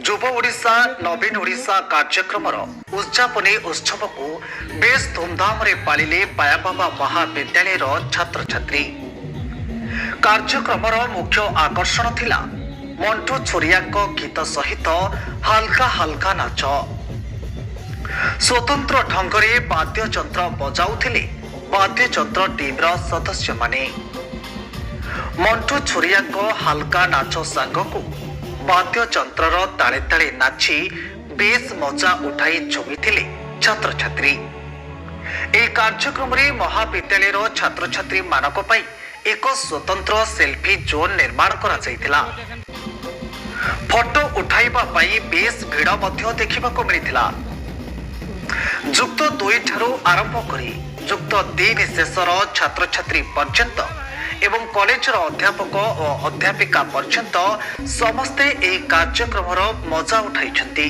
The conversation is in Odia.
ଯୁବ ଓଡ଼ିଶା ନବୀନ ଓଡ଼ିଶା କାର୍ଯ୍ୟକ୍ରମର ଉଦଯାପନୀ ଉତ୍ସବକୁ ବେଶ୍ ଧୁମଧାମରେ ପାଳିଲେ ବାୟାବାବା ମହାବିଦ୍ୟାଳୟର ଛାତ୍ରଛାତ୍ରୀ। କାର୍ଯ୍ୟକ୍ରମର ମୁଖ୍ୟ ଆକର୍ଷଣ ଥିଲା ମଣ୍ଟୁ ଛୁରିଆଙ୍କ ଗୀତ ସହିତ ହାଲକା ହାଲକା ନାଚ। ସ୍ୱତନ୍ତ୍ର ଢଙ୍ଗରେ ବାଦ୍ୟଯନ୍ତ୍ର ବଜାଉଥିଲେ ବାଦ୍ୟଯନ୍ତ୍ର ଟିମ୍ର ସଦସ୍ୟମାନେ। ମଣ୍ଟୁ ଛୁରିଆଙ୍କ ହାଲକା ନାଚ ସାଙ୍ଗକୁ ବାଦ୍ୟଯନ୍ତ୍ରର ତାଳେ ତାଳେ ନାଚି ବେଶ୍ ମଜା ଉଠାଇ ଝୁମିଥିଲେ ଛାତ୍ରଛାତ୍ରୀ। ଏହି କାର୍ଯ୍ୟକ୍ରମରେ ମହାବିଦ୍ୟାଳୟର ଛାତ୍ରଛାତ୍ରୀମାନଙ୍କ ପାଇଁ ଏକ ସ୍ୱତନ୍ତ୍ର ସେଲ୍ଫି ଜୋନ୍ ନିର୍ମାଣ କରାଯାଇଥିଲା। ଫଟୋ ଉଠାଇବା ପାଇଁ ବେଶ୍ ଭିଡ଼ ମଧ୍ୟ ଦେଖିବାକୁ ମିଳିଥିଲା। ଯୁକ୍ତ 2 ଠାରୁ ଆରମ୍ଭ କରି ଯୁକ୍ତ 3 ଶେଷର ଛାତ୍ରଛାତ୍ରୀ ପର୍ଯ୍ୟନ୍ତ ଏବଂ କଲେଜର ଅଧ୍ୟାପକ ଓ ଅଧ୍ୟାପିକା ପର୍ଯ୍ୟନ୍ତ ସମସ୍ତେ ଏହି କାର୍ଯ୍ୟକ୍ରମର ମଜା ଉଠାଇଛନ୍ତି।